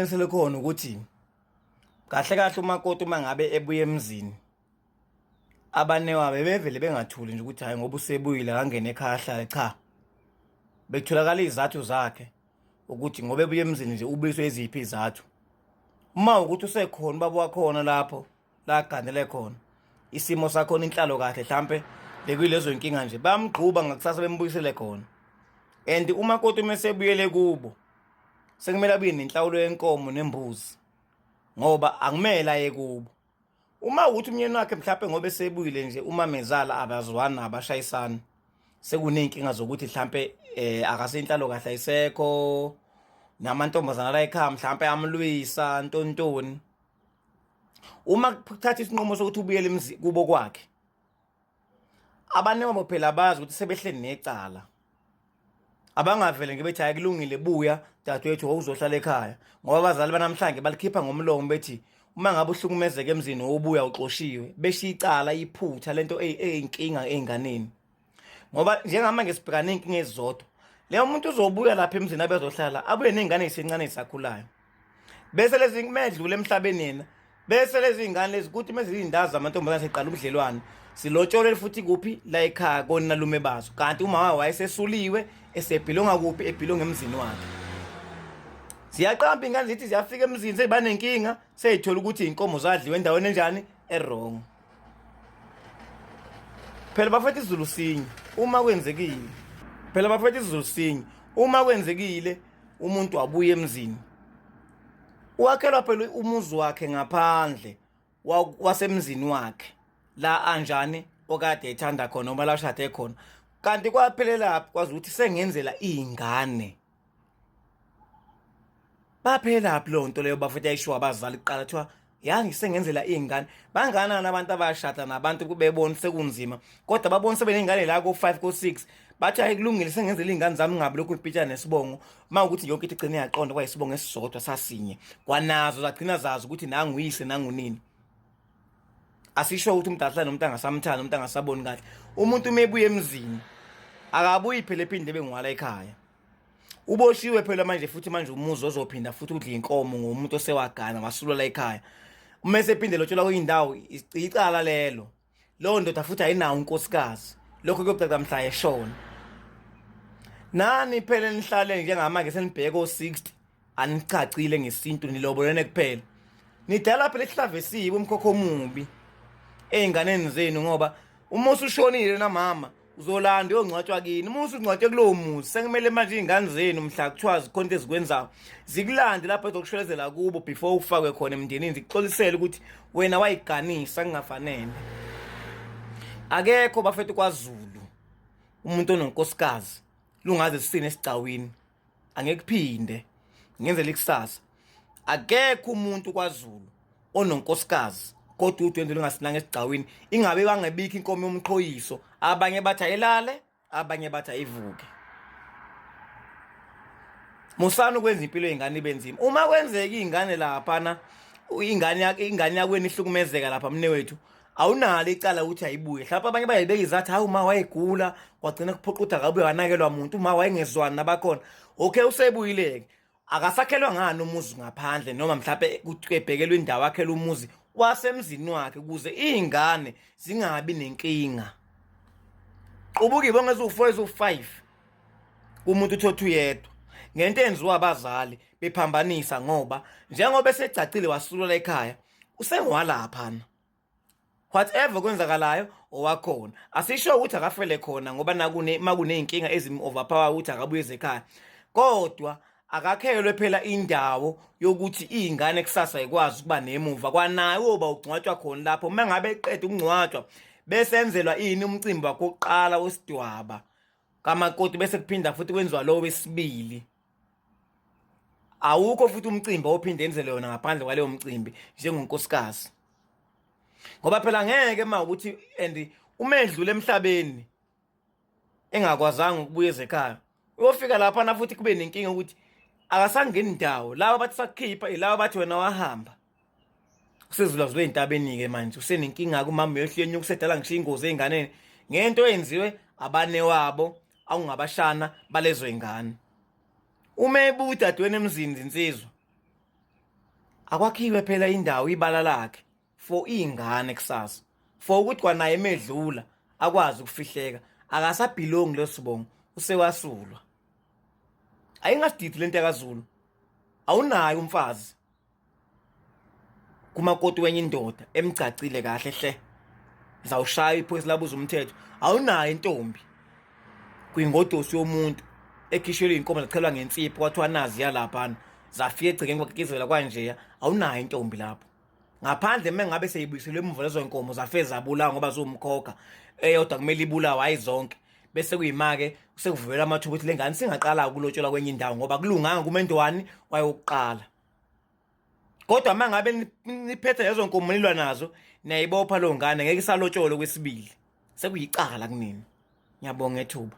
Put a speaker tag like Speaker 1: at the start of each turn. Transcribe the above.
Speaker 1: Selikhona ukuthi kahle kahle umakoti uma ngabe ebuya emzini abanewa bebevele bengathuli nje ukuthi hayi ngoba usebuyile akangene ekhaya ahlale, cha, bekutholakala izathu zakhe ukuthi ngoba ebuya emzini nje ubuyiswe iziphi izathu. Uma ukuthi usekhona ubaba wakhona lapho la ganele khona, isimo sakhona, inhlalo kahle, mhlampe bekuyilezo inkinga nje, bamgquba ngakusasa bembuyisele khona. And umakoti uma esebuyele kubo sekumele abuye nenhlawulo yenkomo nembuzi, ngoba akumele aye kubo. Uma ukuthi umyeni wakhe mhlawumbe ngoba esebuyile nje umamezala abazwana, abashayisana, sekuney'nkinga zokuthi mhlampe akasenhlalo kahle, ayisekho, namantombazana la ekhaya mhlampe amlwisa ntontoni, uma kuthatha isinqumo sokuthi ubuyele kubo kwakhe, abanewabo phela bazi ukuthi sebehleli necala, abangavele nje bethi hayi kulungile, buya dadewethu, wawuzohlala ekhaya, ngoba abazali banamhlanje balikhipha ngomlomo bethi uma ngabe uhlukumezeka emzini wobuya uxoshiwe, beshiya icala, iphutha lento eyinkinga ey'nganeni. Ngoba njengamanje sibhekane ney'nkinga ezizodwa, leyo muntu uzobuya lapha emzini abezohlala, abuye ney'ngane ey'sencane ey'sakhulayo, bese lezi medlule emhlabeni yena, bese lezi iy'ngane lezi kuthi uma ziyindazi zamantombazane seqala ubudlelwane, silotsholele futhi kuphi? La ekhaya konalume bazo, kanti umama wayesesuliwe esebhilonga kuphi? Ebhilonga emzini wakhe. Ziyaqamba iy'ngane zithi ziyafika emzini seyibanenkinga, seyithola ukuthi iy'nkomo zadliwe endaweni enjani, e-wrong. Phela bafethu isiZulu sinye, uma kwenzekile, phela bafethu isiZulu sinye, uma kwenzekile umuntu wabuya emzini, wakhelwa phela umuzi wakhe ngaphandle wasemzini wakhe la anjani okade ethanda khona noma la shade khona, kanti kwaphelelaphi? Kwazi ukuthi sengenzela iy'ngane. Baphelaphi leyo nto leyo bafethu yayishiwo abazali kuqala, kuthiwa ya ngisengenzela iy'ngane? Banganani abantu abashada nabantu bebona sekunzima, kodwa babona sebeney'ngane la ko-5 ko-6, bathi hayi kulungile, sengenzela iy'ngane zami, ngabe lokhu impitsha nesibongo. Uma ukuthi yonke into igcine yaqonda kwayisibongo esisodwa sasinye, kwanazo zagcina zazi ukuthi nanguyise nangunini. Asisho ukuthi umuntu ahlale nomuntu angasamthandi, umuntu angasaboni kahle. Umuntu uma ebuya emzini akabuyi phela ephinde bengwala ekhaya, uboshiwe phela manje futhi manje umuzi ozophinda futhi udla inkomo ngomuntu osewagana wasulwa ekhaya. Uma esephinde lotshelwa kuyindawo, icala lelo, leyo ndoda futhi ayinawo unkosikazi, lokho kuyocaca mhla eshona. Nani phela nihlale njengamanje senibheke o-60, anichacile ngesintu, nilobolene kuphela, nidala phela isihlava esibi, umkhokho omubi ey'nganeni zenu, ngoba uma usushonile namama uzolanda uyongcwatshwa kini. Uma usungcwatshwe kulowo muzi, sekumele manje iy'ngane zenu mhla kuthiwa zikhona into ezikwenzayo zikulande lapho ezokushwelezela kubo before ufakwe khona emndenini, zikuxolisele ukuthi wena wayiganisa kungafanele. Akekho bafethu kwaZulu umuntu ononkosikazi lungaze sisine esigcawini, angeke ngenzela ikusasa. Akekho umuntu kwaZulu ononkosikazi kodwa udwendwe lungasinanga esigcawini, ingabe bangebikho inkomo yomqhoyiso, abanye bathi ayilale, abanye bathi ayivuke. Musani ukwenza impilo yengane ibe nzima. Uma kwenzeka iy'ngane laphana, ingane yakhe, ingane yakwenu ihlukumezeka lapha, mne wethu, awunalo icala ukuthi ayibuye. Mhlawumbe abanye bayayibeka izathi, hawu, uma wayegula kwagcina kuphoqa ukuthi akabuye, wanakelwa muntu, uma wayengezwani nabakhona. Okay, usebuyile-ke, akasakhelwa ngani umuzi ngaphandle, noma mhlawumbe ebhekelwe indawo akhele umuzi wasemzini wakhe ukuze iy'ngane zingabi nenkinga? Qubuka ibonga eziwu-4, eziwu-5 kumuntu uthotha uyedwa ngento enziwa abazali bephambanisa, ngoba njengoba esegcacile wasulula ekhaya, usengwalaphana, whatever kwenzakalayo owakhona. Asisho ukuthi akafele khona, ngoba nakune makuneyinkinga ezim overpower ukuthi akabuye ekhaya, kodwa akakhelwe phela indawo yokuthi iy'ngane kusasa ikwazi ukuba nemuva kwanaye uyoba ugcwatshwa khona lapho. Uma ngabe eqeda ukungcwatshwa, bese enzelwa ini umcimbi wakhe wokuqala wesidwaba kamakoti, bese kuphinda futhi kwenziwa lowo wesibili. Awukho futhi umcimbi ophinde enzele yona ngaphandle kwaleyo mcimbi njengonkosikazi, ngoba phela ngeke uma ukuthi and uma edlula emhlabeni engakwazanga ukubuya ezekhaya, uyofika laphana futhi kube nenkinga ukuthi akasangeni ndawo. Laba bathi sakukhipha, ilaba bathi wena wahamba, usezulazula ey'ntabeni-ke manje, usenenkinga-ke umama, uyohlenyuka, usedala ngisho ingozi ey'nganeni ngento eyenziwe abane wabo awungabashana balezo y'ngane. Uma ebuya udadewenu emzini, zinsizwa. Akwakhiwe phela indawo ibala lakhe for iy'ngane kusasa for ukuthi kwanaye emedlula akwazi ukufihleka akasabhilongi leso sibongo usewasulwa. Ayingasididi lento yakaZulu, awunayo umfazi kumakoti wenye indoda emgcacile kahle hle zawushaya iphoyisa labuza umthetho. Awunayo intombi kwingodosi yomuntu ekhishelwe inkomo zachelwa ngensipho kwathiwa nazi yalaphana zafika egcekeni kwakikizela kwanjeya, awunayo intombi lapho ngaphandle uma ngabe seyibuyiselwe emuva lezo nkomo zafe zabulawa ngoba ziwumkhokha eyodwa kumele ibulawe hayi zonke. Bese kuyima-ke sekuvela amathuba ukuthi le ngane singaqala ukulotshelwa kwenye indawo ngoba kulunganga kumendo wani wayokuqala. Kodwa uma ngabe niphethe lezo nkomo nilwa nazo niyayibopha leyo ngane ngeke isalotsholwe kwesibili, sekuyicala kunini. Ngiyabonga ethuba.